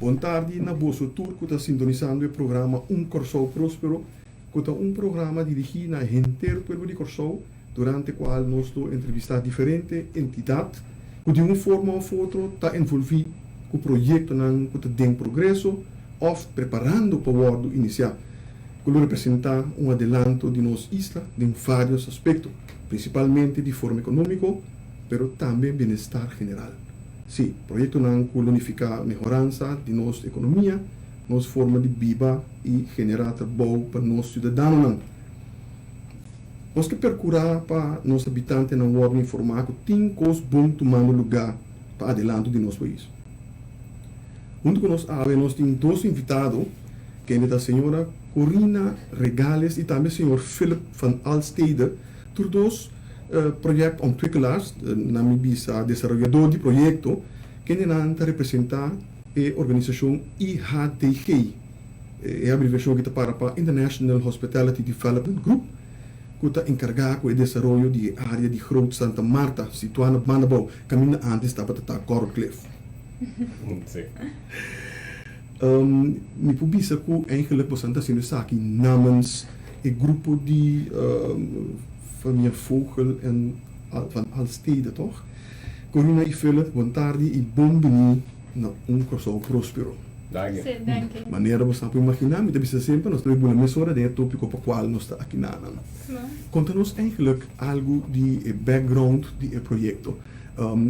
Bon tardi na boso tur ku ta sintonisando e programa Un Kòrsou Próspero, ku ta un programa dirigí na henter pueblo di Kòrsou, durante kual nos lo entrevistá diferente entidat ku di un forma òf otro ta envolví ku proyektonan ku ta den progreso òf preparando pa wòrdu inisiá, ku lo representá un adelanto di nos isla den vários aspekto, prinsipalmente di forma ekonómiko, pero tambe bienestar general. Sí, proyektonan ku lo nifiká mehoransa di nos ekonomia, nos forma di biba i generá trabou pa nos siudadanonan. Nos ke perkurá pa nos habitantenan wòrdu informá ku tin kos bon tumando lugá pa adelanto di nos pais. Huntu ku nos awe nos tin dos invitado, kende ta señora Corina Regales i tambe señor Philip van Alstede. Tur dos projectontwikkelaars, nan mi bisa desaroyadó di proyekto, kendenan ta representá e organisashon IHDG. E abreviashon aki ta para pa International Hospitality Development Group, ku ta enkargá ku e desaroyo di e área di Groot Santa Marta, situá na Bandabou, kaminda ántes tabata ta Coral Cliff. Mi por bisa ku eigenlijk boso ta hasiendo esaki namens e grupo di famia Vogel en Van Alstede, toch? Corina i Philip, bon tardi i bon bini na Un Kòrsou Próspero. Danki. Sí, danki. Manera boso por imaginá, mi ta bisa semper nos ta bai bula mesora den e tópiko pa kual nos ta akinanan. Konta nos eigenlijk algu di e background di e proyekto.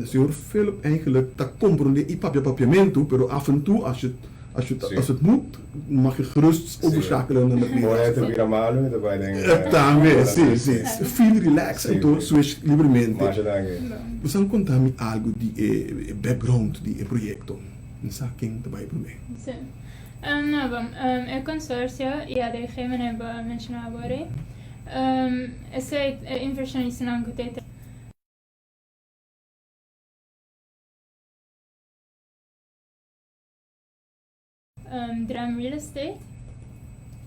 Señor Philip eigenlijk ta komprondé i papia papiamentu, pero af en toe als je als je als het moet mag je gerust overschakelen naar het Ora Nederlands. e ta bira malu mi ta bai den Tambe, si, si. Feel relax anto switch libremente. Masha danki. Bo sa konta mi algu di e background di e proyekto? Mi sa ken ta bai promé. Si. No bon, e consorcio IADG manera bo a menshoná awor ei, esei e invershonistanan ku ta e. Dram Real Estate.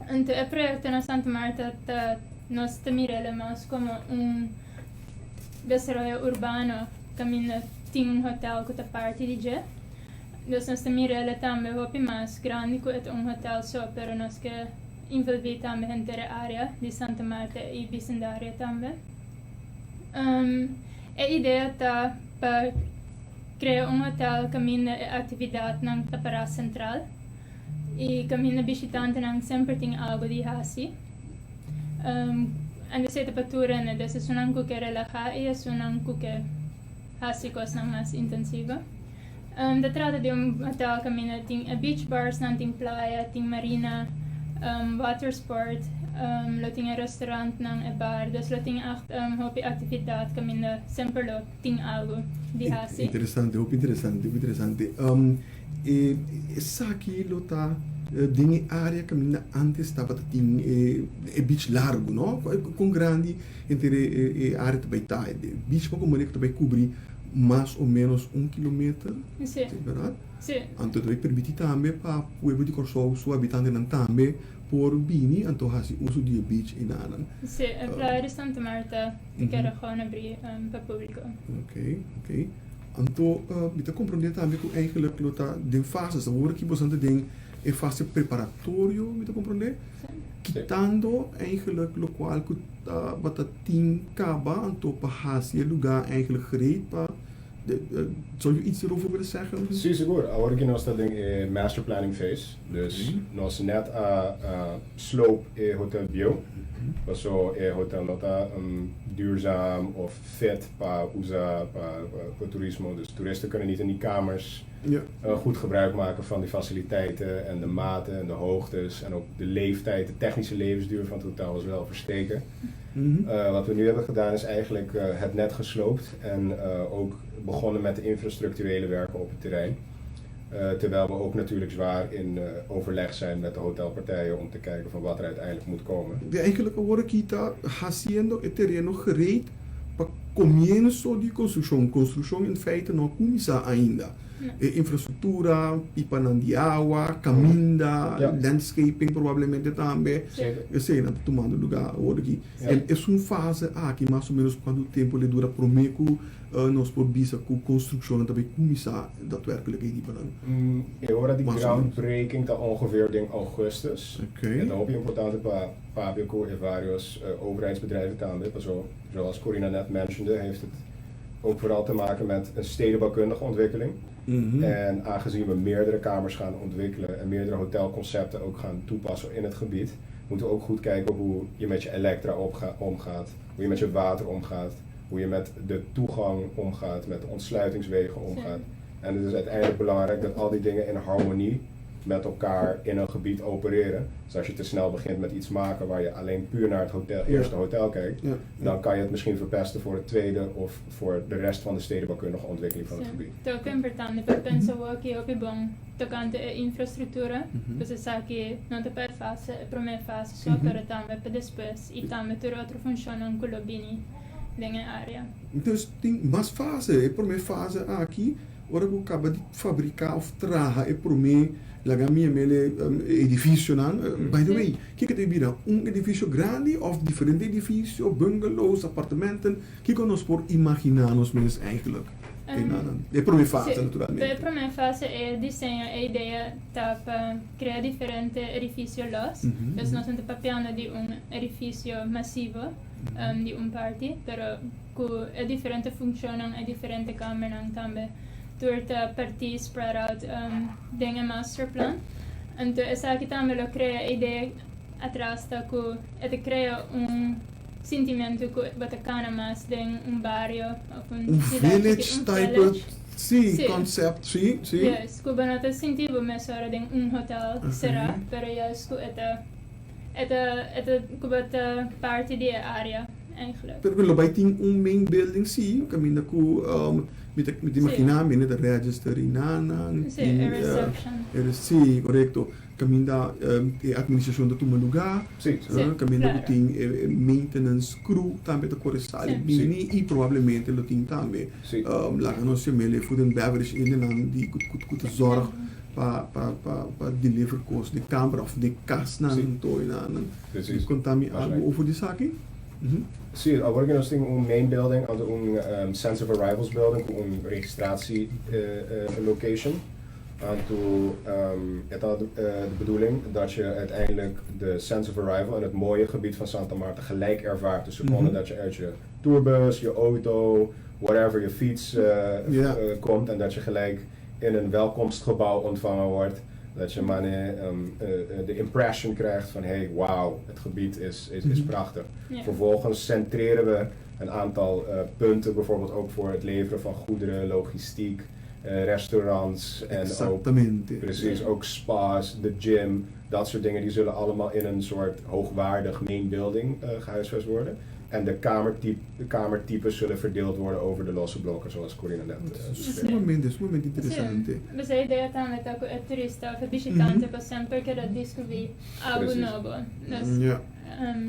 Anto e proyecto na Santa Marta ta nos ta mir'el mas como un desaroyo urbano caminda tin un hotel cu ta parti di dje. Dus nos ta mir'el tambe hopi mas grandi cu e ta un hotel so, pero nos ke envolvi tambe henter e area di Santa Marta y bisindario tambe. E idea ta pa krea un hotel kaminda e aktividatnan ta pará sentral i kaminda bishitantenan semper tin algu di hasi. Anto ta pa tur hende, des esunnan ku ke relahá i esunnan ku ke hasi kosnan mas intensivo. Ta trata di un hotel kaminda tin e beach barsnan, tin playa, tin marina, water sport, lo tin e restaurantnan, e bar, dus lo tin echt hopi aktividat kaminda semper lo tin algu di hasi. Interesante, hopi interesante, hopi interesante. E esaki lo ta den e area kaminda antes tabata tin e beach largu, no? Kon grandi henter e area ta bai ta? E beach pa komo ta bai kubri mas o menos un kilometer, Sí. berdad? Sí. Anto ta bai permiti tambe pa pueblo di Kòrsou su habitantenan tambe por bini anto hasi uso di e beach einanan. Sí, e playa di Santa Marta ta keda gewoon abrí pa públiko. Ok, ok. Anto mi ta komprondé tambe ku eigenlijk lo ta den fases. Awor aki boso ta den e fase preparatorio, mi ta komprondé? Sí. Kitando eigenlijk lokual ku tabata tin kaba anto pa hasi e lugá eigenlijk gereed pa Zou je iets erover willen zeggen? Sí, sigur. Awor aki nos ta den e master planning phase. Dus nos net a sloop e hotel bieu, paso e hotel no ta duurzaam of fit pa usa pa turismo. Dus toeristen kunnen niet in die kamers goed gebruik maken van die faciliteiten en de maten en de hoogtes en ook de leeftijd, de technische levensduur van het hotel was wel verstreken. Wat we nu hebben gedaan is eigenlijk het net gesloopt en ook begonnen met de infrastructurele werken op het terrein. Terwijl we ook natuurlijk zwaar in overleg zijn met de hotelpartijen om te kijken van wat er uiteindelijk moet komen. Eigenlijk awor aki ta haciendo e tereno gereed pa comienso di construccion. Construccion in feite no a cuminsa ainda. E infrastruktura, pipanan di awa, kaminda, landscaping probablemente tambe. Esei nan ta tumando lugá awor aki. En esun fase aki mas o menos kuantu tempu lo dura promé ku nos por bisa ku konstrukshonnan ta bai kuminsá daadwerkelijk ei riba nan? E ora di groundbreaking ta ongeveer den augustus. E ta hopi importante pa papia ku e varios overheidsbedrijven tambe, paso zoals Corina net mentionde heeft het ook vooral te maken met een stedenbouwkundige ontwikkeling. En aangezien we meerdere kamers gaan ontwikkelen en meerdere hotelconcepten ook gaan toepassen in het gebied, moeten we ook goed kijken hoe je met je elektra omgaat, hoe je met je water omgaat, hoe je met de toegang omgaat, met de ontsluitingswegen omgaat. En het is uiteindelijk belangrijk dat al die dingen in harmonie met elkaar in een gebied opereren. Dus als je te snel begint met iets maken waar je alleen puur naar het hotel, eerste hotel kijkt, dan kan je het misschien verpesten voor het tweede of voor de rest van de stedenbouwkundige ontwikkeling van het gebied. Ta hopi importante pa pensa awor ki hopi bon tocante e infrastructura, pues esaki no ta pa e fase, e prome fase so, pero tambe pa despues y tambe tur otro funcionnan cu lo bini den e area. Dus tin mas fase, e prome fase aki ora cu caba di fabrica of traha e prome laga mi yam'el e edificionan, by the way, kico ta bira un edificio grandi of diferente edificio, bungalows, apartamenten, kico nos por imagina nos mes eigenlijk eynan, e prome fase naturalmente. E prome fase e diseño, e idea ta pa crea diferente edificio los, dus nos no ta papiando di un edificio masivo di un parti, pero cu e diferente funcionnan, e diferente kamernan tambe tur ta partí spread out den e masterplan. Anto esaki tambe lo crea e idea atras ta cu e ta crea un sintimento cu bo ta cana mas den un bario of un Un ciudad village chikito, un type village. Sí, concept, sí, sí. Juist, cu bo no ta sinti bo mesora den un hotel cera, pero juist cu e ta e ta e ta cu bo ta parti di e area eigenlijk. Pero lo bai tin un main building sí, caminda cu mi ta mi ta imagina mi ta register y nanan, Sí, e reception. E sí, corecto. Caminda e administracion ta tuma lugar, caminda cu tin e maintenance crew tambe ta core sali bini y probablemente lo tin tambe laga nos yam'el e food and beverage hendenan di cu ta zorg pa pa deliver cos den camber of den casnan toy nan. Conta mi algo over di esaki? Sí, awor cu nos tin un main building anto un sense of arrivals building cu un registratie location. Anto e ta de bedoeling dat je uiteindelijk de sense of arrival in het mooie gebied van Santa Marta gelijk ervaart. De seconde dat je uit je tourbus, je auto, whatever, je fiets komt en dat je gelijk in een welkomstgebouw ontvangen wordt. Dat je maar de impression krijgt van hey, wauw, het gebied is prachtig. Vervolgens centreren we een aantal punten, bijvoorbeeld ook voor het leveren van goederen, logistiek, restaurants en ook, precies, ook spas, de gym, dat soort dingen, die zullen allemaal in een soort hoogwaardig main building gehuisvest worden. En de kamertypes zullen verdeeld worden over de losse blokken, zoals Corina net beschreef. Sumamente, sumamente interesante. Pues e idea tambe ta cu e turista of e bishitante pa semper keda descubri algo nobo. Dus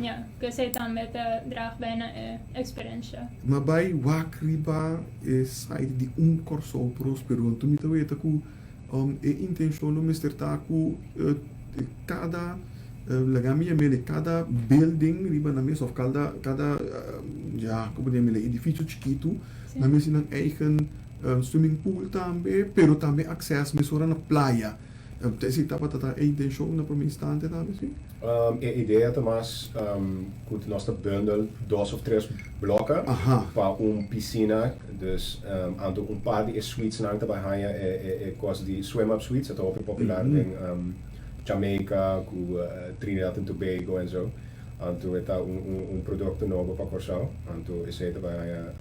ja, cu esey tambe ta draag bij na e experiencia. Ma bai wak riba e site di Un Kòrsou Próspero, anto mi ta weta ku e intenshon lo mester ta ku kada, laga mi yam'el, kada building riba nan mes òf kada, kada, ya, komo ta yam'el, edifisio chikitu, nan mes tin nan eigen swimming pool tambe, pero tambe akses mesora na playa. Ta esei tabata ta e intenshon na prome instante tambe, si? E idea ta mas ku nos ta bundel dos of tres blokken pa un pisina. Dus anto un par di e suitesnan ta bai haña e kos di swim up suites. E ta hopi popular den Jamaica ku Trinidad and Tobago en zo. Anto e ta un produkto nobo pa Kòrsou. Anto esei ta bai haña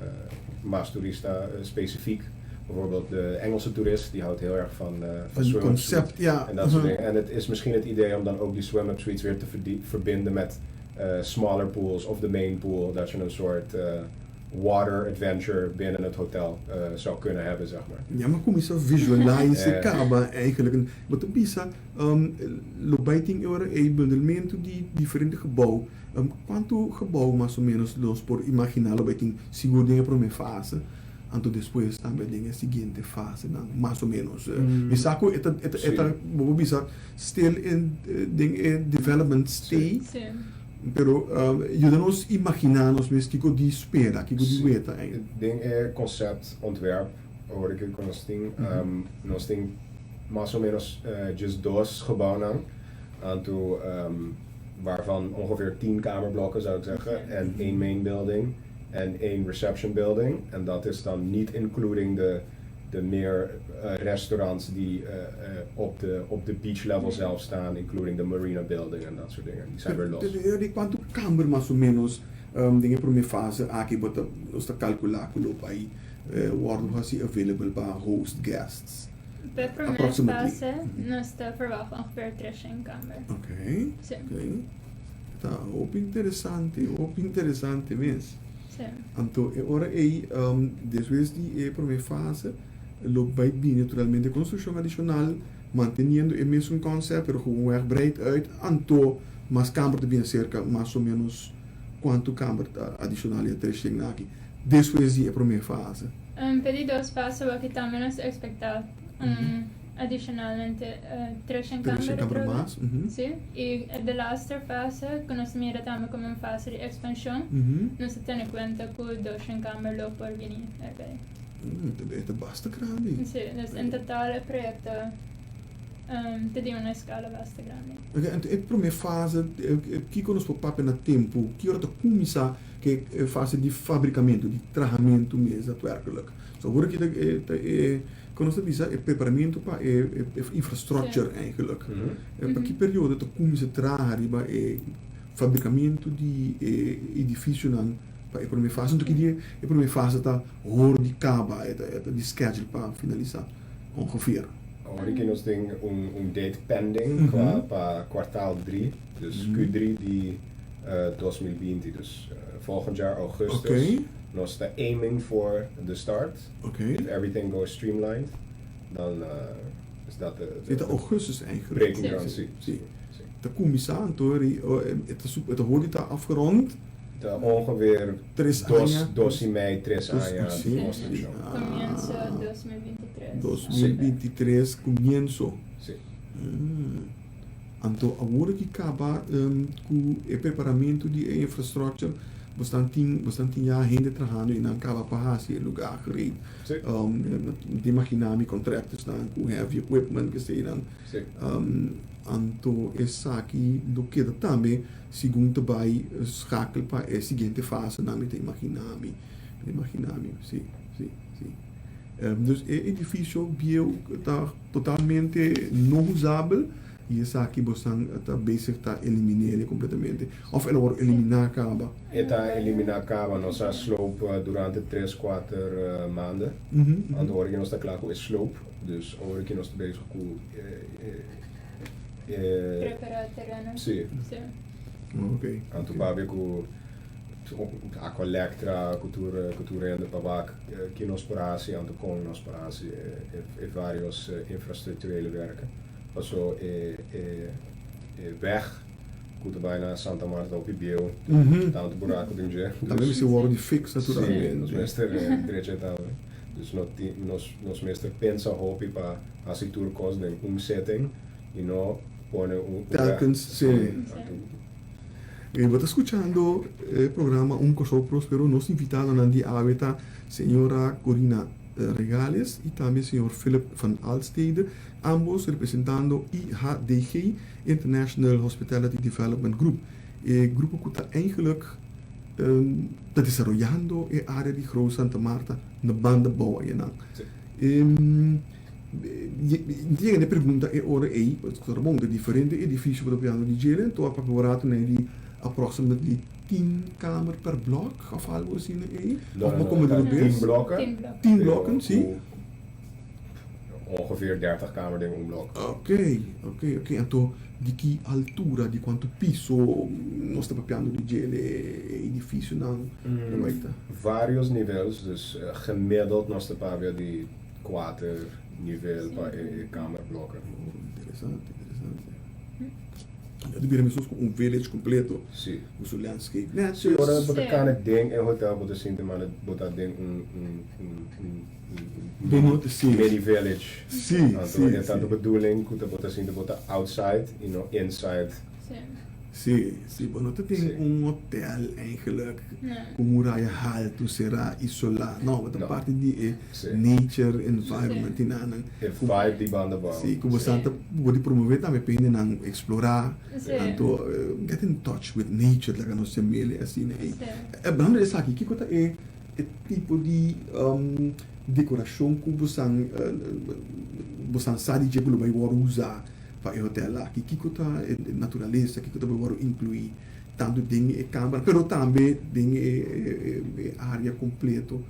mas turista spesifik. Bijvoorbeeld de Engelse toerist, die houdt heel erg van Van swim-up concept, suites ja. En dat soort dingen. En het is misschien het idee om dan ook die swim-up suites weer te verbinden met smaller pools of de main pool. Dat je een soort water adventure binnen het hotel zou kunnen hebben, zeg maar. Ja, m'a kuminsá visualize kaba eigenlijk. Bo ta bisa lo bai tin e ora ei bundelmentu di diferente gebou. Kuantu gebou mas o menos nos por imaginá lo bai tin sigur den e promé fase? Anto despues tambe den e siguiente fasenan, mas o menos. Mi sa ku e ta, e ta, e ta, bo por bisa still in den e development stage. Pero yuda nos imaginá nos mes kiko di spera, kiko di weta ei. Den e concept ontwerp ora ku nos tin, nos tin mas o menos 12 gebouwnan, anto waarvan ongeveer 10 kamerblokken zou ik zeggen, en één main building en één reception building. En dat is dan niet including de meer restaurants die op de beach level zelf staan, including de marina building en dat soort dingen. Die zijn weer los. Di kuantu kamber mas o menos den e promé fase aki bo ta nos ta kalkulá ku lo bai wòrdu hasi available pa host guests? Pa e promé Approximately. fase nos ta verwacht ongeveer 300 kamber. Oké. Ta hopi interesante, hopi interesante mes. Anto e ora ei, despues di e promé fase, lo bai bini naturalmente konstrukshon adishonal, manteniendo e mesun konsèpt, pero gewoon weg breed uit. Anto mas kamber ta bini serka, mas o ménos kuantu kamber adishonal e 300 aki, despues di e promé fase? Pa di dos fase wak tambe nos ta ekspektá un adishonalmente 300 kamber 300 kamber atrobe. Mas. Sí, i e delaster fase ku nos mira tambe komo un fase di ekspanshon, nos ta tene kuenta ku 200 kamber lo por bini erbij. E ta basta grandi. Sí, dus en total e proyekto ta di un eskala basta grandi. Oké, anto e promé fase, kiko nos por papia na tempu? Ki ora ta kuminsá ku e fase di fabrikamentu, di trahamentu mes daadwerkelijk? So awor aki ta e ta e kon nos ta bisa e preparamentu pa e e infrastructure eigenlijk. Pa ki periodo ta kuminsá traha riba e fabrikamentu di e edifisionan pa e promé fase? Anto ki dia e promé fase ta hor di kaba, e ta e ta di schedule pa finalisá ongeveer? Awor aki nos tin un date pending qua pa kwartaal 3, dus Q3 di 2020, dus volgend jaar augustus. Nos ta aiming for the start. If everything goes streamlined, dan is dat de E ta augustus eigenlijk. Breaking ground, sí. Ta kuminsá anto e ta e ta hor di ta afgerond. Ta ongeveer 3 2, aña. 2,5, 3 Dos, aña di konstrukshon. Comienzo 2023. 2023 comienzo. Sí. Anto awor ki kaba ku e preparamentu di e infrastructure, bosnan tin ya hende trahando i nan kaba pa hasi e lugá gereed? Mi ta imaginá mi contractorsnan ku heavy equipment ke eseinan. Anto esaki lo keda tambe segun ta bai schakel pa e siguiente fasenan, mi ta imaginá mi. Mi ta imaginá mi, sí. Dus e edifisio bieu ta totalmente no usabel i esaki bosnan ta bezig ta eliminá kompletamente. Òf el a wòrdu eliminá kaba? E ta eliminá kaba. Nos a slope durante 3, 4 maanden. Anto awor ku nos ta kla ku e slope, dus awor ku nos ta bezig ku Prepará tereno. Sí. Anto papia ku Aqualectra, ku tur hende pa wak ki nos por hasi, anto kon nos por hasi e varios infrastructurele werken. Paso e weg ku ta bai na Santa Marta hopi bieu, tantu buraku den dje. Tambe mester wòrdu di fix naturalmente. Sí, nos mester drecha tambe. Dus nos mester pensa hopi pa hasi tur kos den un setting i no pone un weg. Telkens, sí. Bo ta skuchando e programa Un Kòrsou Próspero. Nos invitadonan di awe ta señora Corina Regales i tambe señor Philip van Alstede, ambos representando IHDG, International Hospitality Development Group. E grupo ku ta eigenlijk ta desaroyando e área di Groot Santa Marta na banda bou ayanan. Yega na e pregunta e ora ei, pasobra bon, ta diferente edifisio ku ta papiando di djele, anto a papia un rato nei di approximately 10 kamer per blok òf algu asina ei, No, òf no, bo no, kome ta di 10 bes? Blokken. 10 blokken. 10 Pero blokken, sí. ku ongeveer 30 kamer den un blok. Oké. Anto di ki altura, di kuantu piso nos ta papiando di djele edifisionan mm. Ta? Varios nivels, dus gemiddeld nos ta papia di 4 nivel pa e kamerblokken. Oh, interesante, interesante. Ta bira mescos cu un village completo. Cu su landscape netjes. Si, ora bo ta cana den e hotel bo ta sinti manda bo ta den un mini village. Anto e ta de bedoeling cu bo ta sinti bo ta outside y no inside. Si, si, bo no ta den un hotel eigenlijk cu muraya halto, cera, isola. No, bo ta parti di e nature environment y nan. E vibe di banda bou. Si, cu bo sa ta bo di promove tambe pa hendenan explora, anto get in touch with nature, laga nos yam'e asina ey. Hablando di esaki, kico ta e tipo di decoracion cu bo san bo san sa di dje cu lo bay worde usa pa e hotel aki? Kico ta e naturalesa, kico ta bay worde inclui tanto den e camber pero tambe den e area completo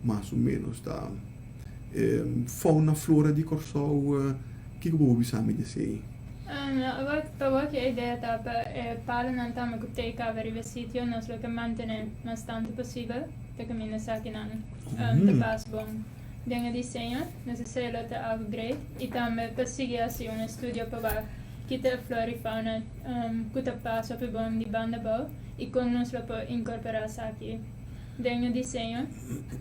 mas o menos ta fauna flora di Kòrsou? Kiko bo por bisa mi di esei? Pa wak e idea ta pa e palonan tambe ku ta kaba riba e sitio nos lo ke mantené mas tantu posibel ta kaminda esakinan ta pas bon den e diseño. Nos esei lo ta algu great i tambe pa sigui hasi un estudio pa wak ki ta e flora i fauna ku ta pas hopi bon di banda abou i kon nos lo por inkorporá esaki den e diseño.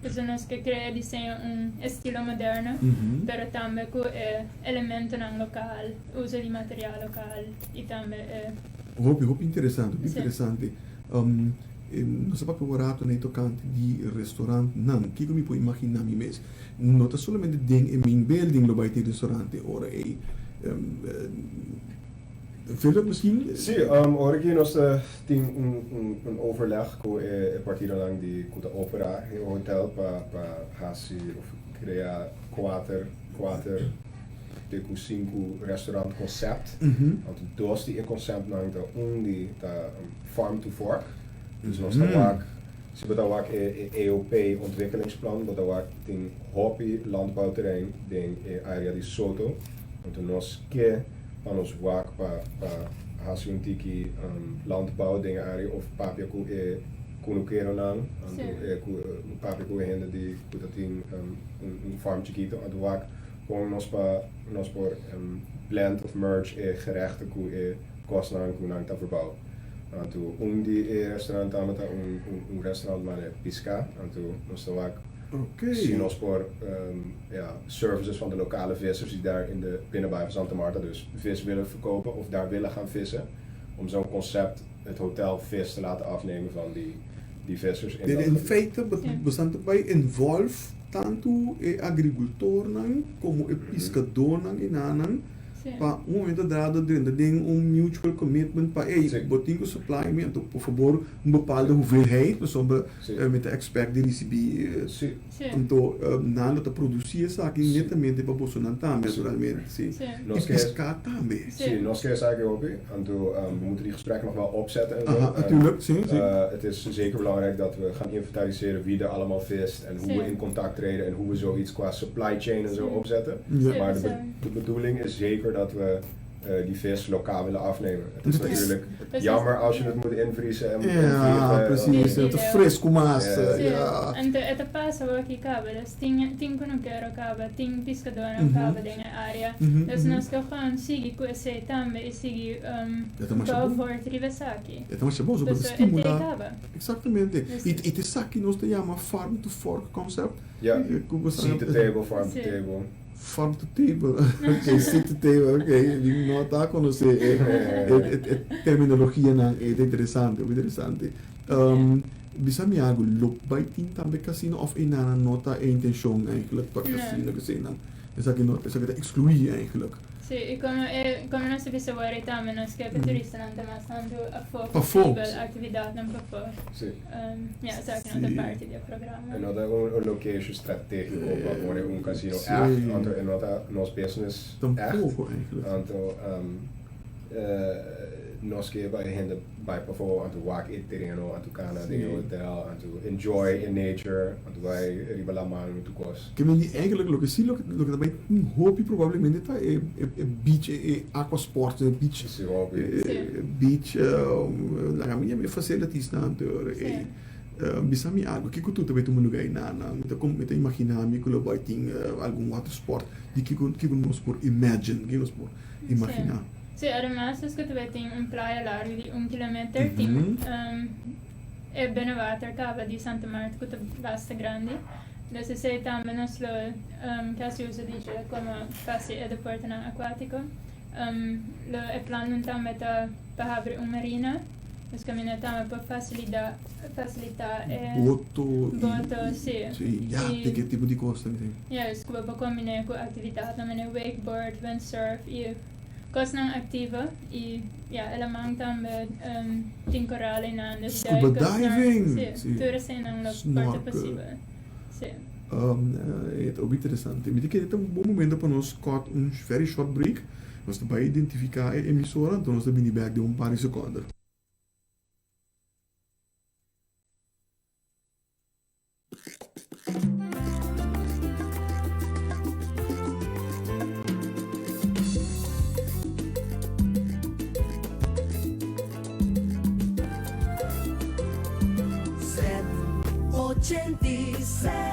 Pasobra nos ke krea e diseño un estilo moderno, pero tambe ku e elementonan lokal, uso di material lokal i tambe e. Hopi, hopi interesante, hopi interesante. Nos a papia un rato na e tokante di restaurantnan. Kiko mi por imaginá mi mes? No ta solamente den e main building lo bai tin restaurante ora ei. Philip misschien? Sí, ora ki nos ta tin un overleg ku e partidonan di ku ta operá e hotel pa pa hasi of krea kuater kuater te ku sinku restaurant concept. Anto dos di e conceptnan ta un di ta farm to fork. Dus nos ta wak si bo ta wak e EOP ontwikkelingsplan bo ta wak tin hopi landbouwterrein den e area di Soto. Anto nos ke pa nos wak pa pa hasi un tiki landbouw den e area of papia ku e kunukeronan anto e ku papia ku e hende di ku ta tin un farm chikito anto wak kon nos pa nos por blend of merge e gerechten ku e kosnan ku nan ta verbouw. Anto un di e restaurant tambe ta un un restaurant mane piská anto nos ta wak si nos por ja, services van de lokale vissers die daar in de binnenbaai van Santa Marta dus vis willen verkopen of daar willen gaan vissen, om zo'n concept het hotel vis te laten afnemen van die, die vissers in dat In gebied. feite boso ta bai involve tantu e agricultornan como e piscadornan y nannan Pa un momento dado drenta den un mutual commitment pa ey bo tin cu supply mi anto por fabor un bepaalde hoeveelheid pasobra mi ta expect di ricibi anto nan lo ta produci esaki netamente pa bosonan tambe naturalmente si y pisca tambe. Si, nos ke esaki hopi, anto we moeten die gesprekken nog wel opzetten en zo. Aha, natuurlijk, si, si. Het is zeker belangrijk dat we gaan inventariseren wie er allemaal vist en hoe we in contact treden en hoe we zoiets qua supply chain en zo opzetten. Maar de De bedoeling is zeker dat we die vis lokaal willen afnemen. Het is natuurlijk jammer als je het moet invriezen en moet Ja, invliegen. precies. Ta fresco mas. Ja. Anto e ta pasa awor aki caba, dus tin tin cunukero caba, tin piscadornan caba den e area. Dus nos ke gewoon sigui cu esey tambe y sigui bou voort riba esaki. E ta masha bon, so bo ta Pasobra e stimula. te caba. Exactamente. Y ta esaki nos ta yama farm to fork concept. Ja, seed to table, farm to table. Farm to table, ok, seed to table, ok, mi no ta conoce e, e, e terminologianan, e ta interesante, hopi interesante. Bisa mi algo, lo bay tin tambe casino of eynana no ta e intencion eigenlijk pa casino, eseynan, esaki no, esaki ta exclui eigenlijk. Sí, y como e, como nos ta bisa wor e tambe nos ke pa turistanan ta mas tantu afó Pafó. posibel, actividadnan pafó. Sí. Ja, esaki no ta parti di e programa. E no ta un location strategico pa pone un casino echt, anto e no ta nos business echt. Tampoco eigenlijk. Anto nos ke pa e hende bai pafó, anto wak e tereno, anto kana den e hotel, anto enjoy e nature, anto bai riba laman, tur kos. Ke men di eigenlijk loke si loke ta bai tin hopi probablemente ta e beach, e aqua sports, e beach. Si hopi. Beach, laga mi yama e facilities nan anto ey. Bisa mi algo, kiko tur ta bai tuma luga eynan? Mi ta mi ta imagina mi ku lo bai tin algun water sport di kiko kiko nos por imagine, kiko nos por imagina. Sí, ademas nos ku ta bai tin un playa largu di un kilometer, tin e binnenwater kaba di Santa Marta ku ta basta grandi. Dus esei tambe nos lo ke hasi uso di dje komo pa hasi e deportenan akuátiko. Lo e plannan tambe ta pa habri un marina, dus kaminda tambe por fasilida fasilitá e Boto i boto, sí. Sí, yate, ke tipo di kosnan esei. Ja, dus ku bo por kombiné ku aktividatnan manera wakeboard, windsurf i kosnan aktivo. I ja, e laman tambe tin koral einan, dus Scuba duiken, snor, diving! sí, Sí, tur eseinan lo por ta snorkel. posibel, sí. E ta hopi interesante. Mi ta kere ta un bon momento pa nos cut un very short break. Nos ta bai identifica e emisora, anto nos ta bini bek den un par di seconde. Zet 86.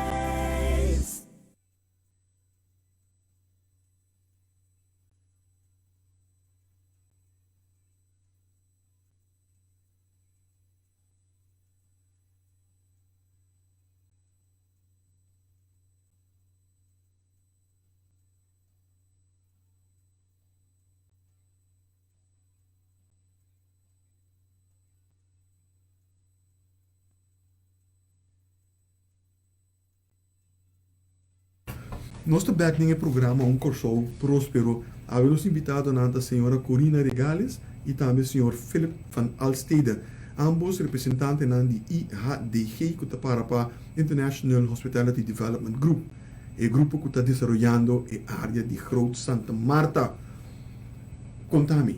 Nos ta bek den e programa Un Kòrsou Próspero. Awe nos invitadonan ta señora Corina Regales i tambe señor Philip van Alstede, ambos representantenan di IHDG ku ta para pa International Hospitality Development Group, e grupo ku ta desaroyando e área di Groot Santa Marta. Konta mi,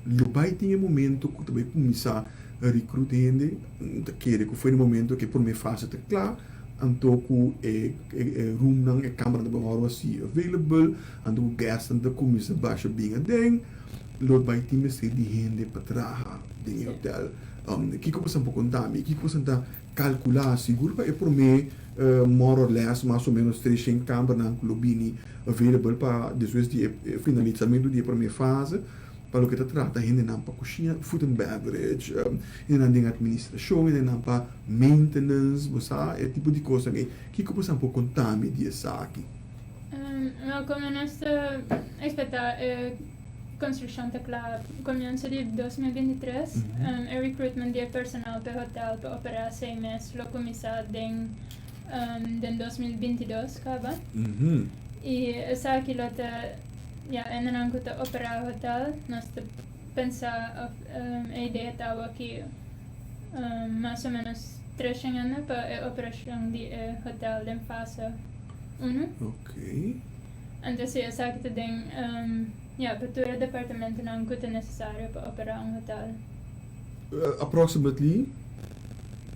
lo bai tin e momento ku ta bai kuminsá recruit hende? Ta kere ku for di momento ku e promé fase ta kla, anto ku e roomnan, e kambernan ta bai wòrdu hasi available, anto ku guestnan ta kuminsá basha bin aden, lo bai tin mester di hende pa traha den e hotel. Kiko boso por konta mi? Kiko boso ta kalkulá? Sigur pa e promé more or less mas o ménos treshen kambernan ku lo bini available pa despues di e finalisamentu di e promé fase. Pa loke ta trata hendenan pa kushina, food and beverage, hendenan den administrashon, hendenan pa maintenance, bo sa e tipo di kosnan ei. Kiko bo sa por konta mi di esaki? No, komo nos ta ekspektá e konstrukshon ta kla komienso di 2023, e recruitment di e personal pa e hotel pa operá sei mes lo kuminsá den den 2022 kaba. I esaki lo ta. Ya, hendenan ku ta operá hotel, nos ta pensa òf e idea ta awor ki mas o ménos treshen hende pa e operashon di e hotel den fase unu. Anto si esaki ta den, ya, pa tur e departamentonan ku ta nesesario pa operá un hotel. Approximately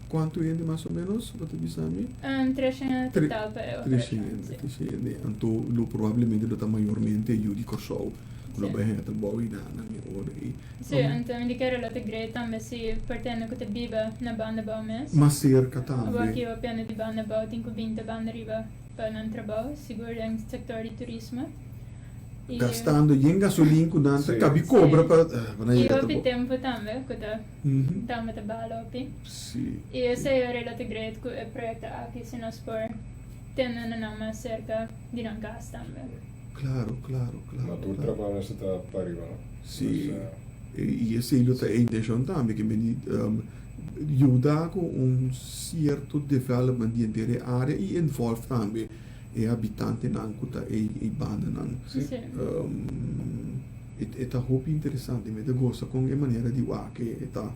kuantu hende mas o menos bo ta bisa mi? Treshen hende total pa e operashon, si. Treshen hende, anto lo probablemente lo ta mayormente yu di Kòrsou ku lo bai haña trabou i nan e ora ei. Si, anto mi di kere lo ta great tambe si por tende ku ta biba na banda bou mes. Mas serka tambe. Awor ki hopi hende di banda bou tin ku binti banda riba pa nan trabou, sigur den sektor di turismo. Gastando yen gasolin ku nan ta kabi kobra pa nan yega I hopi tempu tambe ku ta tambe ta bala hopi. I esei ora lo ta great ku e proyekto aki si nos por tene nan mas serka di nan kas tambe. Klaro, klaro, klaro. Ma tur trabou mester ta pariba, no? Si. I esei lo ta e intenshon tambe ke meni yuda ku un sierto development di henter e area i involve tambe E habitantenan ku ta ei ei bandanan. E ta hopi interesante. Mi ta gosa kon e manera di wak e ta.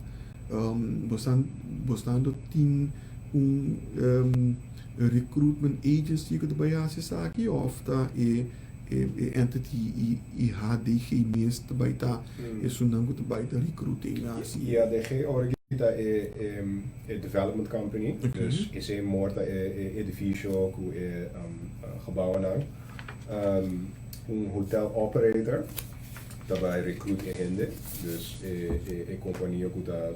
Bosan bosnan lo tin un recruitment agency ku ta bai hasi esaki òf ta e e entity IHDG mes ta bai ta esunnan ku ta bai ta recruiting hasi? IHDG ora ki ta e e development company, dus esei mor ta e edificio ku e gebouwennan. Un hotel operator ta bai recruit e hende, dus e kompania ku ta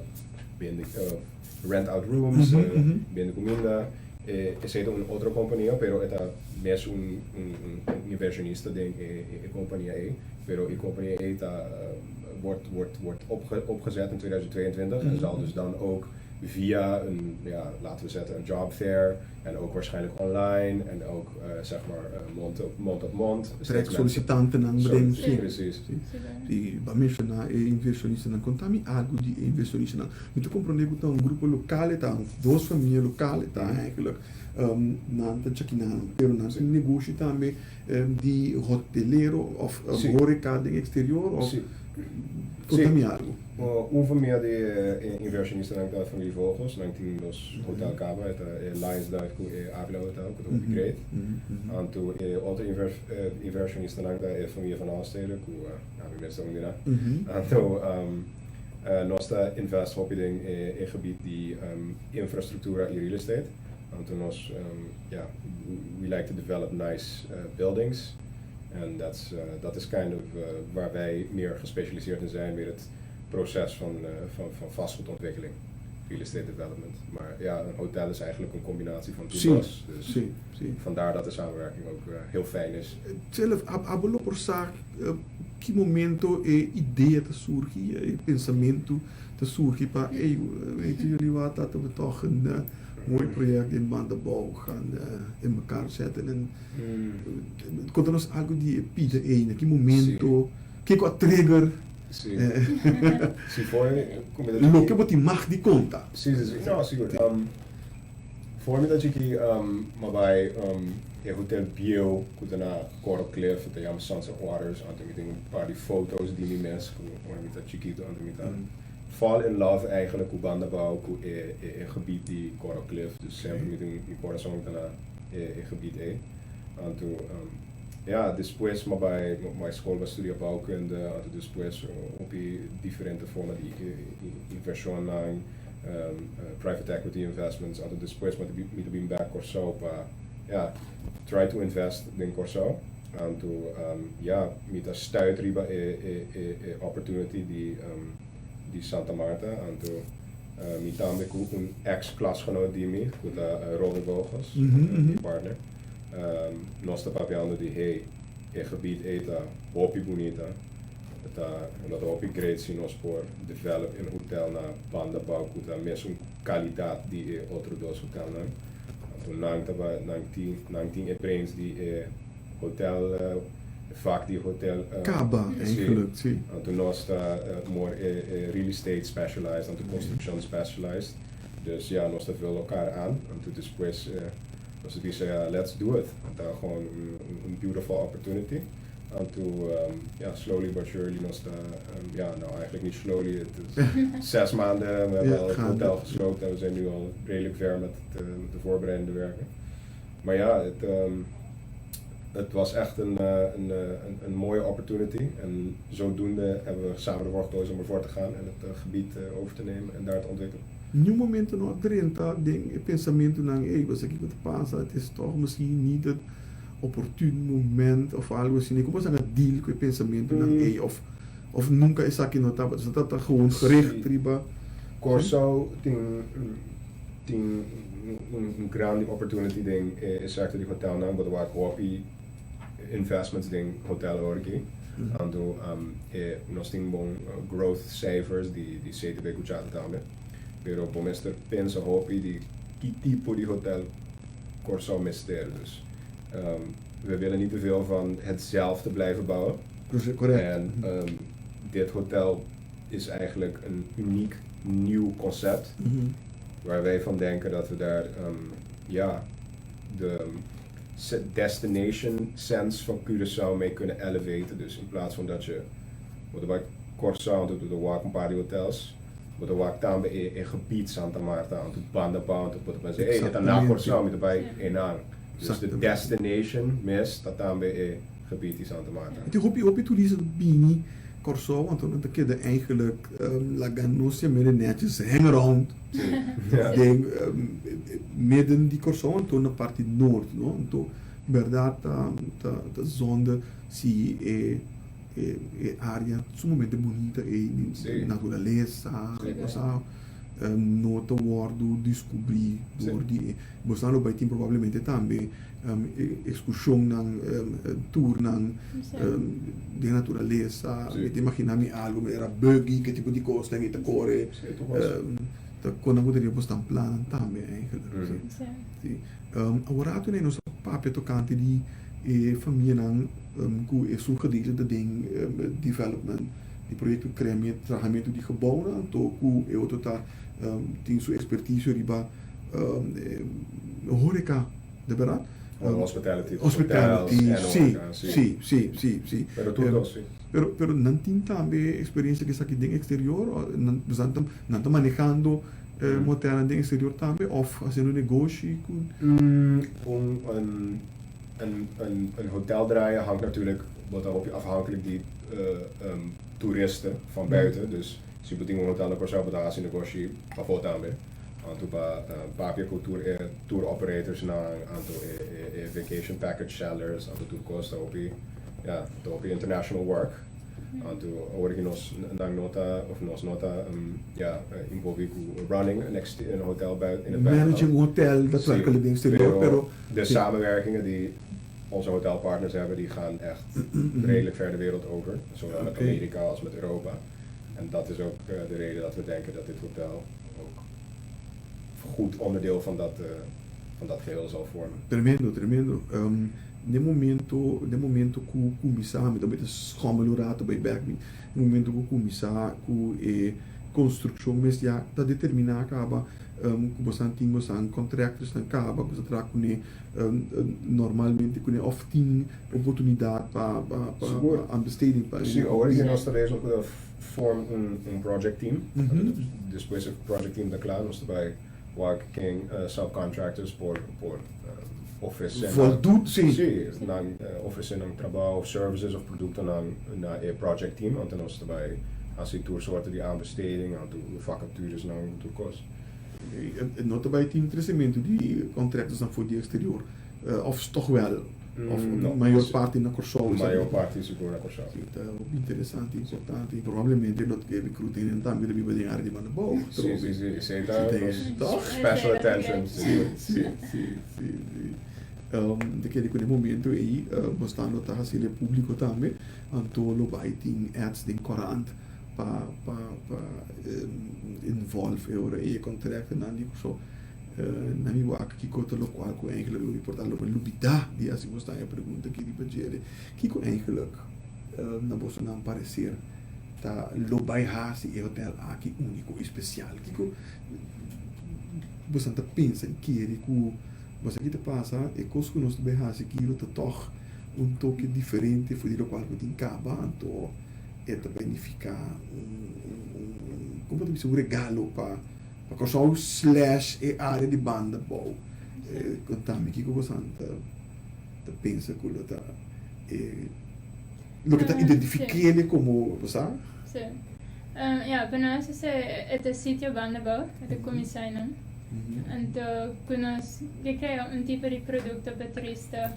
bende rent out rooms, bende kuminda. Esei ta un otro kompania, pero e ta mes un inversionista den e kompania ei. Pero e kompania ei ta wordt opgezet in 2022 en zal dus dan ook via een, ja, laten we zetten, een job fair en ook waarschijnlijk online en ook zeg maar mond op mond op mond. Trek solicitanten Zo, precies. Si, bo a menshoná e invershonistanan. Konta mi algu di e invershonistanan. Mi ta komprondé ku ta un grupo lokal, ta dos famia lokal, ta eigenlijk nan ta djakinan, pero nan tin negoshi tambe di hotelero òf horeca den eksterior òf konta mi algu. Un famia di e invershonistanan ta familie Vogels, nan tin dos hotel kaba, e ta e Lions Dive ku e Avila Hotel ku ta hopi great. Anto e otro invershonistanan ta e familie Van Alstede ku ami mes ta un di nan. Anto nos ta invest hopi den e gebied di infrastruktura i real estate. Anto nos, ja, we like to develop nice buildings. En dat is kind of waar wij meer gespecialiseerd in zijn, meer het proces van vastgoedontwikkeling, real estate development. Maar ja, een hotel is eigenlijk een combinatie van toepas. Dus vandaar dat de samenwerking ook heel fijn is. Zelf, abo lo por sa ki momento e idea ta surgi, e pensamentu ta surgi pa, hey, weet jullie wat, laten we toch een mooi project in Bandabou gaan in elkaar zetten. En konta nos algu di e pida ei, na ki momento, kiko a trigger? Si, for Loke bo tin mag di konta. Si. No, sigur. For mi ta chiki, m'a bai e hotel bieu ku ta na Coral Cliff, ta yama Sunset Waters. Anto mi tin un par di foto's di mi mes ku ora mi ta chikitu, anto mi ta fall in love eigenlijk ku Bandabou, ku e gebied di Coral Cliff. Dus semper mi tin mi corazon ta na e gebied ei. Anto ja, despues m'a bai m'a skol pa studia bouwkunde, anto despues hopi diferente forma di invershonnan, private equity investments. Anto despues mi ta bin bek Kòrsou pa, ja, try to invest den Kòrsou. Anto ja, mi ta stuit riba e opportunity di Santa Marta. Anto mi tambe ku un ex klasgenoot di mi, ku ta Robert Vogels, mi partner. Nos ta papiando di, hey, e gebied ei ta hopi bunita. Ta lo ta hopi great si nos por develop un hotel na Bandabou ku ta mesun kalidat di e otro dos hotelnan. Anto nan tin e brains di e hotel, vak di hotel. Kaba, eigenlijk, si. Anto nos ta more e real estate specialized, anto construction specialized. Dus ja, nos ta vul elkaar aan. Anto despues nos a bisa, ja, let's do it. Ta gewoon un beautiful opportunity. Anto ja, slowly but surely nos ta, ja, nou eigenlijk niet slowly, het is 6 maanden, we hebben al het hotel gesloopt en we zijn nu al redelijk ver met de voorbereidende werken. Maar ja, het was echt een mooie opportunity. En zodoende hebben we samen ervoor gekozen om ervoor te gaan en het gebied over te nemen en daar te ontwikkelen. Niun momento no a drenta den e pensamentunan, hey, wat aki ta pasa, het is toch misschien niet het oportuno moment of algo asina. Kon bo a deal ku e pensamentunan, hey, of nunka esaki no tabata, dus ta gewoon gericht riba. Kòrsou tin un grandi opportunity den e sector di hotelnan, bo ta wak hopi investments den hotel awor aki. Anto nos tin bon growth cijfers di CTB ku CHATA tambe. Pero bo mester pensa hopi di ki tipo di hotel Kòrsou mester. Dus we willen niet te veel van hetzelfde blijven bouwen. En dit hotel is eigenlijk een uniek nieuw concept. Waar wij van denken dat we daar ja, de destination sense van Curaçao mee kunnen elevaten. Dus in plaats van dat je, wat bij Kòrsou, de wak een paar hotels, wat de wak tambe e gebied Santa Marta, anto Bandabou, anto bo ta hey, e ta na Kòrsou, mi ta bai einan. Dus de destination mes ta tambe e gebied di Santa Marta. Anto hopi hopi turista bini Kòrsou, anto nan ta keda eigenlijk laga nos yam'é netjes hang around den midden di Kòrsou, anto na parti noord, no? Anto bèrdat ta zonde si e área sumamente bunita ei, naturalesa, cosa. no ta wòrdu diskubrí dor di e. Bosnan lo bai tin probablemente tambe ekskurshonnan, tournan den naturalesa. Mi ta imaginá mi algu manera buggy, ke tipo di kosnan ei ta kore. Ta kon nan ku ta riba bosnan plannan tambe eigenlijk. Si. Awor atu nos a papia tokante di e famianan ku esun gedeelte ta den development di proyekto kremia trahamentu di gebouwnan anto ku e otro ta tin su ekspertisio riba horeca, de berdad? Hospitality, Hospitality, si, si, si, si, si. Pero tur dos, si. Pero, pero nan tin tambe eksperensia ku esaki den eksterior? Nan, nan ta manehando hotelnan den eksterior tambe òf hasiendo negoshi ku? Un, een, een, een hotel draaien hangt natuurlijk wat hopi afhankelijk di toeristen van buiten. Dus si bo tin un hotel na Kòrsou, bo ta hasi negoshi pafó tambe. Anto pa papia ku tur e tour operators nan, anto e, e vacation package sellers, anto tur kos ta hopi, ja, ta hopi international work. Anto awor ku nos nan no ta, of nos no ta, ja, envolví ku running een hotel in het buitenland. Managing un hotel daadwerkelijk den exterior, pero de samenwerkingen die onze hotelpartners hebben, die gaan echt redelijk ver de wereld over. Zowel met Amerika als met Europa. En dat is ook de reden dat we denken dat dit hotel ook goed onderdeel van dat geheel zal vormen. Tremendo, tremendo. Den momento ku kuminsá, mi tambe ta schommel un rato bai bèk, den momento ku kuminsá ku e konstrukshon mes ya ta determiná kaba ku boso tin boso contractors nan kaba, ku bo traha kuné normalmente kuné òf tin oportunidat pa aanbesteding pa Sí, awor ku nos ta bezig ku form un project team. Despues e project team ta kla, nos ta bai wak ken subcontractors por ofresé Voldoet, si. Sí, nan ofresé nan trabou of services of produktonan na e project team, anto nos ta bai hasi tur sorto di aanbesteding, anto vacatures nan tur kos. No ta bai tin kresementu di contractors nan for di eksterior of toch wel? Of No. mayor parti na Kòrsou? Mayor parti sigur na Kòrsou. Sí, ta interesante, importante. Probablemente lo ke recruiting tambe ta biba den área di Banda Bou. Sí, ta Toch? special attention. Sí. De kere ku den momento ei bo ta hasi públiko tambe, anto lo bai tin ads den korant pa involve e ora e contractornan di so na mi wak kiko ta lokual ku eigenlijk lo importa lo lubidá di hasi bo e pregunta aki riba djere. Kiko eigenlijk na boso nan parecer ta lo bai hasi e hotel aki úniko i spesial? Kiko bo ta pensa i kere ku bo kita pasa e kos ku nos bai hasi aki lo ta toch un toke diferente for di lokual ku tin kaba, anto e ta bai nifiká un, kon ta bisa, un regalo pa Kòrsou/e área di Banda Bou? Kontami kiko bo ta pensa ku lo ta loke ta identifik'é komo, bo sa? Sí. Ja, pa nos e ta sitio Banda Bou, e ta kuminsá einan. Anto, ku nos ke krea un tipo di produkto pa turista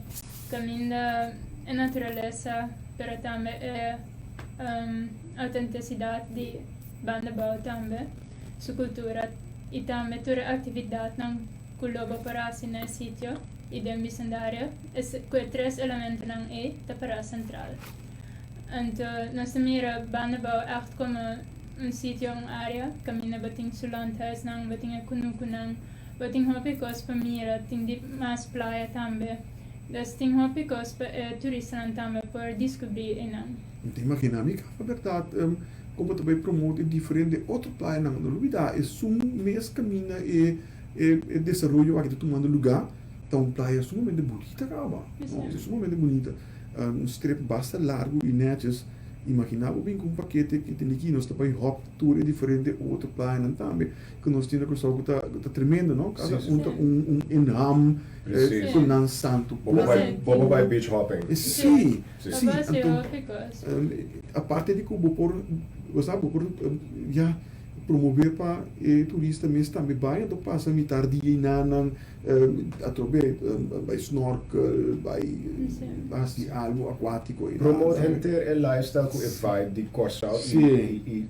kaminda e naturalesa, pero tambe e outentisidat di Banda Bou tambe, su kultura i tambe tur aktividatnan ku lo bo por hasi na e sitio i den bisindario, ku e tres elementonan ei ta pará sentral. Anto, nos ta mira Banda Bou echt komo un sitio, un área, kaminda bo tin su landhuisnan, bo tin e kunukunan, bo tin hopi kos pa mira, tin di mas playa tambe. Dus tin hopi kos pa e turistanan tambe por deskubrí einan. Ta imaginá mi ka bèrdat komo ta bai promote diferente otro playanan. No lubidá, esun mes kaminda e desaroyo aki ta tumando lugá, ta un playa sumamente bunita kaba. No, e sumamente bunita. Un strip basta largu i netjes. Imaginá bo bin ku un pakete ku tin aki, nos ta bai hop tur e diferente otro playanan tambe ku nos tin na Kòrsou ku ta tremendo, no? Kada un ta un inham ku nan santu. Bo bai beach hopping. Sí. Hasi Anto, hopi kos. Aparte di ku bo por, bo sa, bo por ya promové pa e turista mes tambe bai, anto pasa mitar dia einan, atrobe bai snorkel, bai hasi algu akuátiko einan. Promote henter e lifestyle ku e vibe di Kòrsou i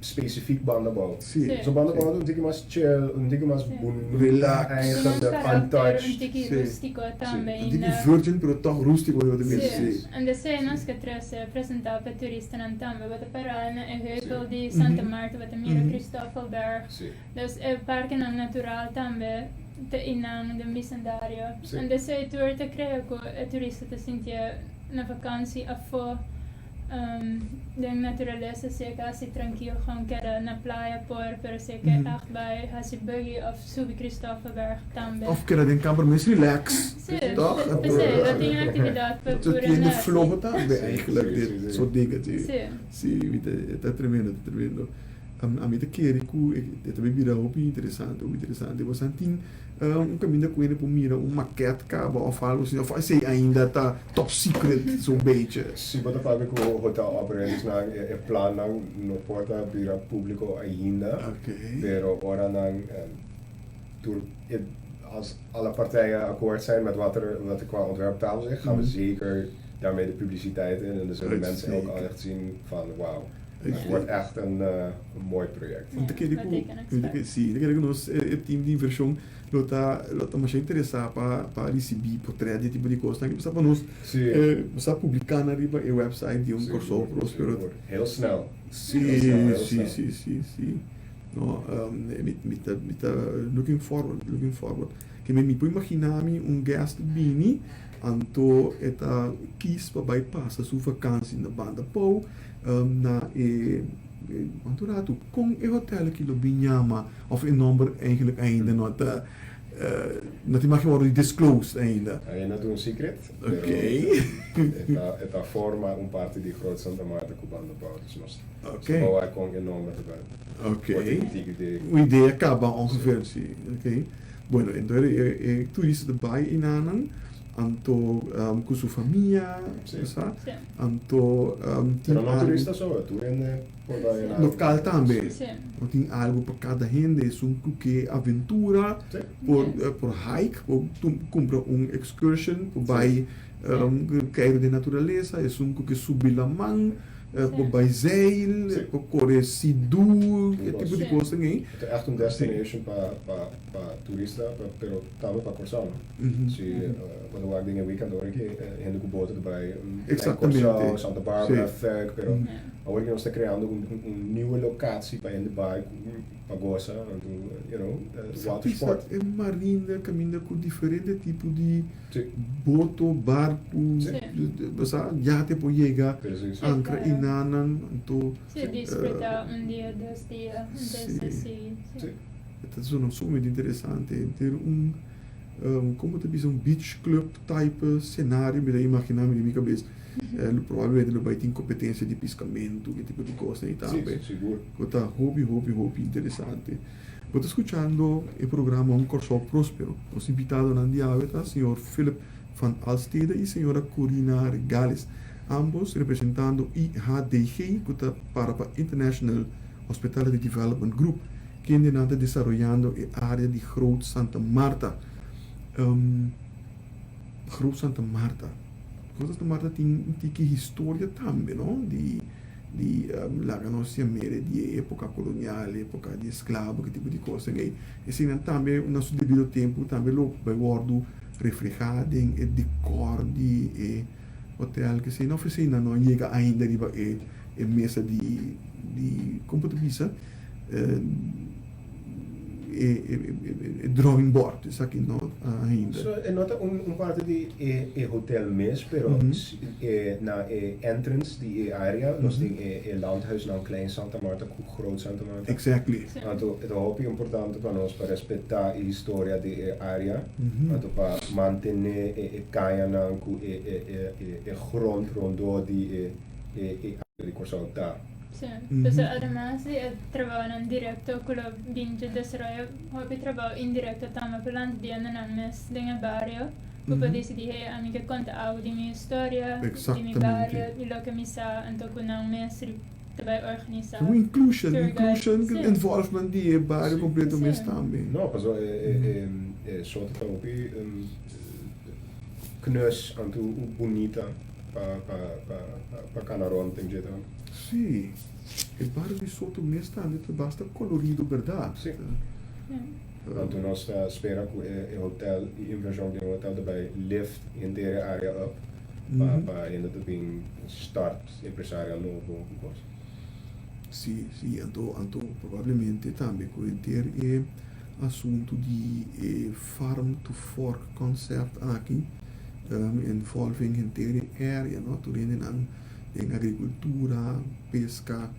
Specifiek Banda Bou. Si. So Banda Bou un tiki mas chill, un tiki mas bunita Relax. Eigenlijk, Un karakter, untouched. un tiki rústiko tambe. Un tiki virgin, pero toch rústiko, yo tambe. Si. Si. En esei nos ke trese presentá pa turistanan tambe. Bo ta para na e heuvel di Santa Marta, bo ta mira Christoffelberg. Dus e parkenan natural tambe ta einan den bisendario. En esei tur ta krea ku e turista ta sintié na vakansi afó den naturalesa, si e ke hasi trankil, gewoon keda na playa por, pero si e ke echt bai hasi buggy òf subi Christoffelberg tambe. Òf keda den kamber mes relax. Si, Toch? P'esei lo tin aktividat pa Zo tur tiende hende hasi. Floho tambe eigenlijk, dit soort dingen. Si. Si, mi ta, ta tremendo, ta tremendo. Ami ta kere ku e ta bira hopi interesante, hopi interesante. Boso tin un kaminda ku hende por mira un maket kaba òf algo asina, òf esei ainda ta top secret zo'n beetje? Si bo ta papia ku hotel operators nan, e plannan no por ta bira públiko ainda. Pero ora nan tur e, als alle partijen akkoord zijn met wat er qua ontwerp op tafel ligt, gaan we zeker daarmee de publiciteit in. En dan zullen mensen ook al echt zien van: wauw, het wordt echt een mooi project. Mi ta kere Wat ku, ik kan mi ta kere, si, mi ta kere ku nos e team di invershon lo ta masha interesá pa risibí portret di tipo di kosnan ku pa nos sa publiká na riba e website di Un Kòrsou Próspero. Heel snel. Si, Heel snel, heel si, snel. Si. No, mi ta looking forward, looking forward. Ke mi por imaginá mi un guest bini, anto e ta kies pa bai pasa su vakantie na Banda Bou, na e anto ratu, kon e hotel aki lo bin yama, of e nòmber eigenlijk ainda no ta, no tin mag worden disclosed ainda? Ainda ta un secret. Pero e ta forma un parti di Groot Santa Marta ku Banda Bou. Dus nos bouw kon e nòmber erbij. Un idea kaba ongeveer, si. Ok. Bueno, entonces e turista ta bai einan, anto ku su famia, sa? Si. Anto tin Pero no algo turista so, tur hende por bai na. Lokal tambe. Si. No tin algo pa kada hende, esun ku ke aventura, por hike, por kumpra un excursion, por bai keiru den naturalesa, esun ku ke subi laman, por bai zeil, por kore sea-doo, e tipo di kos ei. Het is echt een destination pa turista, pero tambe pa Kòrsou, no? Si, ora wak den weekend ora ku hende ku boto erbij, Kòrsou, Santa Barbara, Fuik, pero awor ku nos ta kreando un nieuwe locatie pa hende bai pa gosa, anto, watersport. E marina kaminda ku diferente tipo di boto, barku, sa, yate por yega, ankra einan, anto Si, disfrutá un dia, 2 dia, entonces si. Dat is nog sumamente interesante. Tin un, kon ta bisa, un beach club type scenario, mi ta imaginá mi den mi kabes. Probablemente lo bai tin kompetensia di piskamentu, e tipo di kos ei tambe. Si, sigur. Ta hopi, hopi, hopi interesante. Bo ta skuchando e programa Un Kòrsou Próspero. Nos invitadonan di awe ta señor Philip van Alstede i señora Corina Regales, ambos representando IHDG, ku ta para pa International Hospitality Development Group, ku ta desaroyando e área di Groot Santa Marta. Groot Santa Marta. Groot Santa Marta tin un tiki historia tambe, no? Di laga nos yam'é di époka kolonial, époka di esklabo, ki tipo di kos ei. Asina tambe na su debido tempu tambe lo bai wòrdu reflehá den e dekor di e hotel ku esei no ofisina no yega ainda riba e mesa di kon ta bisa, e drawing board esaki no ainda. So, e no ta un parti di e hotel mes, pero na e entrance di e area, nos tin e landhuis na Klein Santa Marta ku Groot Santa Marta. Anto, ta hopi importante pa nos pa respetá e historia di e area, anto pa mantené e kayanan ku e grond rondó di e area di Kòrsou ta. Si. Dus ademas di e trabounan direkto ku lo bin di desaroyo, hopi trabou indirekto tambe pa lanta di nan mes den e bario. Ku por disidí: "Hey, ami ke konta algu di mi historia, di mi bario, di loke mi sa", anto ku nan mes ta organisá. Un inclusion, Tour guide. Inclusion, involvement di e bario kompleto mes tambe. No, paso e sorto ta hopi knus anto bunita. pa pa pa pa kana rònt den dje tambe. Sí, e bario di Soto mes tambe ta basta kolorido, bèrdat? Sí. Anto nos ta spera ku e hotel i invershon den e hotel ta bai lift henter e área up pa pa hende ta bin start empresarial nobo ku kos. Sí, sí, anto anto probablemente tambe ku henter e asuntu di e farm to fork concept aki involving henter e area no, tur hendenan den agricultura, pesca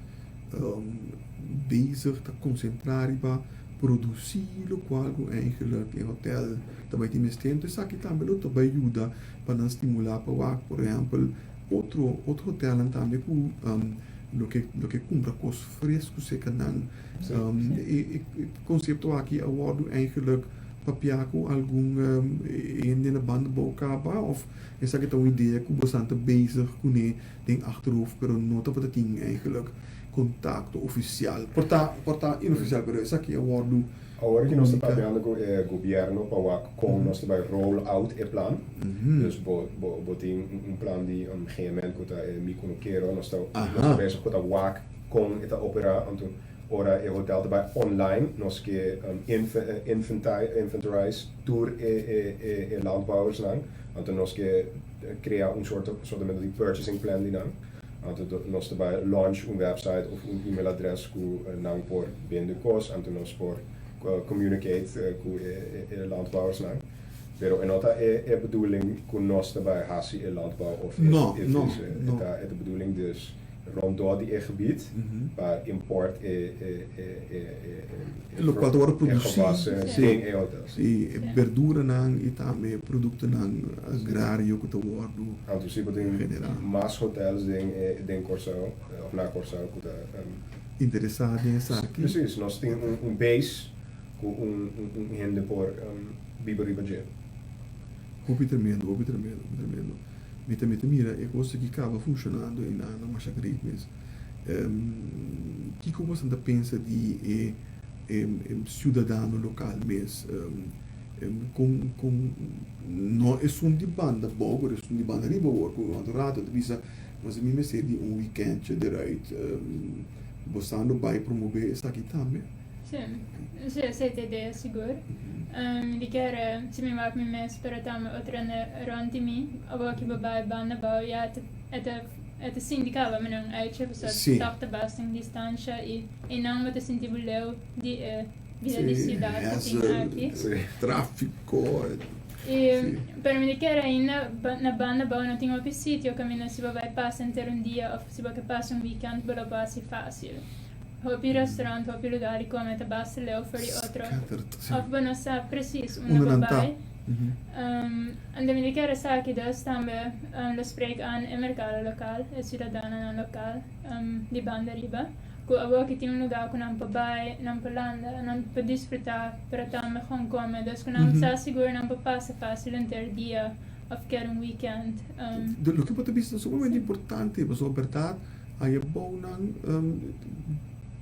bezig ta concentra riba produci locual cu eigenlijk e hotel ta bay tin mester. Enton esaki tambe lo ta bay yuda pa nan stimula pa wak por ehempel otro otro hotelnan tambe cu loke loke cumpra cos fresco cerca nan. E concepto aki a wordo eigenlijk papia cu algun hende na banda bou caba of esaki ta un idea cu bosan ta bezig cune den achterhoofd pero no tabata tin eigenlijk contacto oficial, por ta por ta inoficial pero esaki a wordo Awor ki nos ta comunica. papiando cu e gobierno pa wak con nos ta bay roll out e plan, dus bo bo bo tin un plan di GMN cu ta e Mi Cunukero, nos ta nos ta bezig cu ta wak con e ta opera, anto ora e hotel ta bay online nos ke inventorize tur e e e e landbouwersnan, anto nos ke krea un soort soortement di purchasing plan di nan. Anto nos ta bai launch un website of un email adres ku nan por bende kos, anto nos por communicate ku e landbouwersnan. Pero e no ta e bedoeling ku nos ta bai hasi e landbouw of e vis. E ta e bedoeling dus rondó di e gebied pa import e Lokual ta wòrdu produsí gewassen den e hotel. Sí, e berduranan i tambe e produktonan agrario ku ta wòrdu Anto si bo tin generá. mas hotels den e den Kòrsou òf na Kòrsou ku ta. Interesá den esaki. Presis, nos tin un un base ku un un hende por biba riba dje. Hopi tremendo, hopi tremendo, hopi tremendo. Mi ta mi ta mira e kos aki kaba funshonando i nan a masha great mes. Kiko boso ta pensa di e siudadano lokal mes? Kon kon no esun di banda abou pero esun di banda riba awor ku un rato ta bisa mas mi mester di un wikèntje deruit. Boso lo bai promove esaki tambe? Sí, sí esei ta idea sigur. Mi di kere si mi wak mi mes pero tambe otro hende rònt di mi awor ki bo bai banda abou ya e ta E ta sinti kaba mi nan uitje pasobra Sí. tòg ta basta un distansha i einan bo ta sinti bo leu di e bida di Sí, siudat ku tin hassle, aki. Sí. tráfiko. I Sí. pero mi di kere ainda ba na banda abou no tin hopi sitio kaminda si bo bai pasa henter un dia òf si bo ke pasa un wikènt bo lo por hasi fásil. Hopi restaurant, hopi lugá di kome ta basta leu for di otro Scattered, sí. òf bo no sa presis unda Unda bo nan ta. bai. Anto mi ta kere sa ki dos tambe lo spreek aan e merkado lokal, e siudadanonan lokal di banda riba, ku awor ki tin un lugá ku nan por bai, nan por landa, nan por disfrutá, pero tambe gewoon kome. Dus ku nan sa sigur nan por pasa fásil henter dia òf kere un weekend. Loke bo ta bisa ta sumamente importante, pasobra bèrdat aya bounan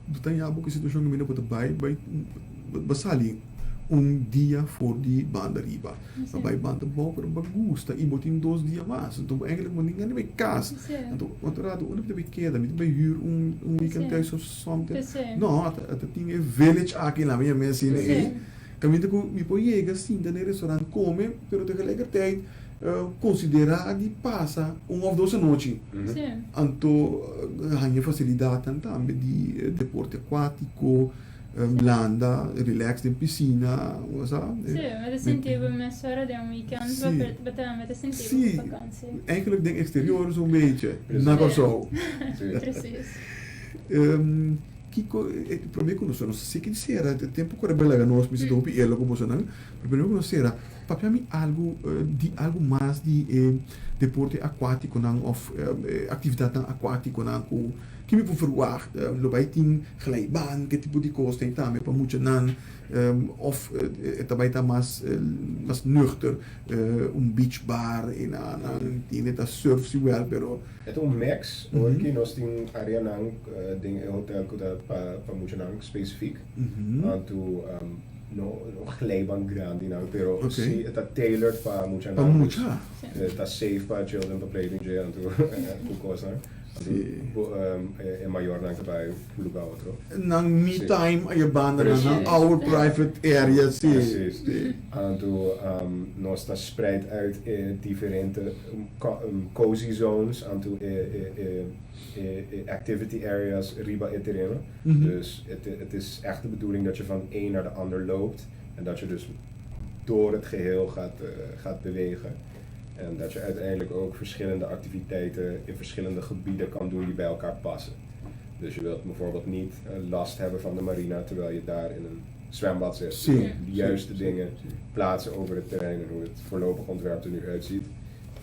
bo ta yaba ku e situashon kaminda bo ta bai, bai bo sali un dia for di banda riba. Bo bai banda abou pero bo gusta y bo tin dos dia mas. Anto bo eigenlijk bo tin gana di bai cas. Anto otro rato unda bo ta bai keda? Mi ta bai huur un weekend thuis of something. No, ata tin e village aki laat mi yama asina ey. Caminda cu mi por yega sinta na e restaurant come pero tegelijkertijd considera di pasa un of dos anochi. Anto haña facilidadnan tambe di deporte acuatico. Landa, relax den piscina, bo sa. Sí, bo ta sinti bo mes ora den un weekend, bo Sí. bo ta bo ta sinti bo Sí, ku vakantie. eigenlijk den exterior zo'n beetje, na Kòrsou. Sí. Precies. Kiko, promé ku nos, nos a siki di sera, tempu ku a belaga nos, mi sinti hopi eerlijk ku bosonan, pero promé ku nos sera, papia mi algu di algu mas di e deporte akuatikonan òf aktividatnan akuatikonan ku Ki mi por verwagt? Lo bai tin glijbaan, ke tipo di kos tin tambe pa muchanan? Of e ta bai ta mas mas nuchter, un beach bar i nan tin e ta surf si wèl pero. E ta un mix, ora ki nos tin areanan den e hotel ku ta pa muchanan spesifik. Anto. No, no glijbaan grandi nan, pero Ok. si ta tailored pa mucha Pa nan. mucha. Dus, ta safe pa children pa play den dje anto ku kos nan. Anto e mayor nan ta bai un lugar otro. Nan me time aya banda nan, nan Precies. our private area, si. Precies. Si. Anto nos ta spreid uit e diferente cozy zones, anto e e e e activity areas riba e tereno. Dus het het is echt de bedoeling dat je van een naar de ander loopt en dat je dus door het geheel gaat gaat bewegen. En dat je uiteindelijk ook verschillende activiteiten in verschillende gebieden kan doen die bij elkaar passen. Dus je wilt bijvoorbeeld niet last hebben van de marina terwijl je daar in een zwembad zit. De juiste dingen plaatsen over het terrein en hoe het voorlopig ontwerp er nu uitziet,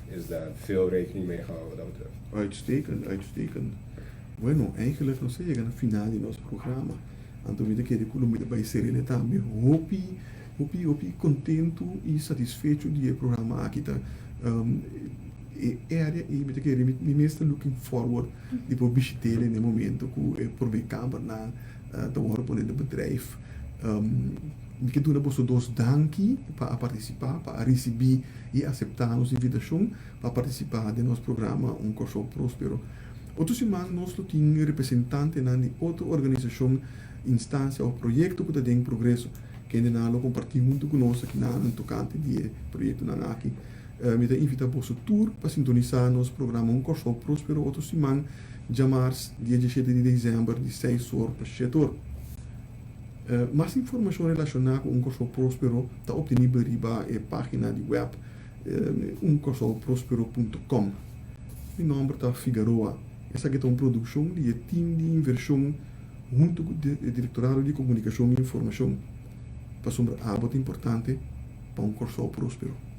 is daar veel rekening mee gehouden wat dat betreft. Uitstekend, uitstekend. Bueno, eigenlijk nos a yega na final di nos programa. Anto mi ta kere ku lo mi ta bai serene tambe hopi, hopi, hopi kontentu i satisfecho di e programa aki ta e area i mi ta kere mi mi mes ta looking forward di por bishit'el na e momento ku e prome kambernan ta wòrdu pone den bedrijf. Mi ke duna boso dos danki pa a partisipá, pa a risibí i aseptá nos invitashon pa partisipá den nos programa Un Kòrsou Próspero. Otro siman nos lo tin representantenan di otro organisashon, instansia òf proyekto ku ta den progreso, kendenan lo kompartí huntu ku nos akinan tokante di e proyektonan aki. Mi ta invitá boso tur pa sintonisá nos programa Un Kòrsou Próspero otro siman djamars dia diesshete di desèmber di seis or pa shete or. Mas informashon relashoná ku Un Kòrsou Próspero ta optenibel riba e página di wèb unkòrsouprospero punto com. Mi nòmber ta Figaroa. Esaki ta un produkshon di e tim di invershon huntu ku e Direktorado di Komunikashon i Informashon, pasobra abo ta importante pa un Kòrsou próspero.